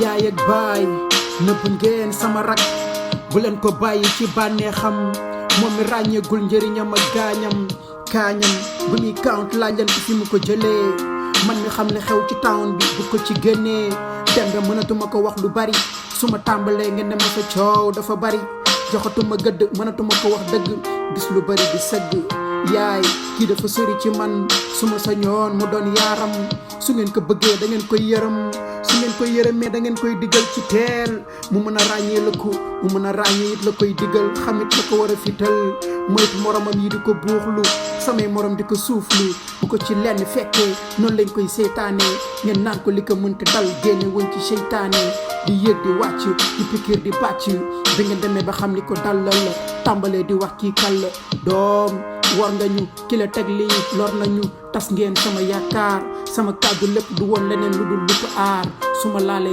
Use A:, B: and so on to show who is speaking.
A: yaay ak baay nëbb ngeen sama rak bu leen ko bàyyi ci bànneexam moom mi ràññeegul njëriñam ak kaañam bu muy count laaj leen ko fi mu ko jëlee man mi xam li xew ci town bi bu ko ci génnee dembe mënatuma ko wax lu bari su ma tàmbalee ngeen ne ma sa coow dafa bari joxatuma gëdd mënatuma ko wax dëgg gis lu bari di sëgg yaay kii dafa sori ci man su ma sañoon mu doon yaaram su ngeen ko bëggee da ngeen koy yërëm su ngeen koy yërëmee da ngeen koy digal ci teel mu mën a ràññee la ko mu mën a ràññee it la koy digal xamit la ko war a fital moytu moromam yi di ko buuxlu samay morom di ko suuflu bu ko ci lenn fekkee noonu lañ koy seytaanee ngeen naan ko li ko mënti dal génne woon ci seytaane di yéeg di wàcc di pikir di bàcc bi ngeen demee ba xam li ko dal la tàmbalee di wax kii kàll doom war nga ñu ki la teg lii lor nañu tas ngeen sama yaakaar sama kàddu lépp du woon leneen lu dul lu ko aar su ma laalee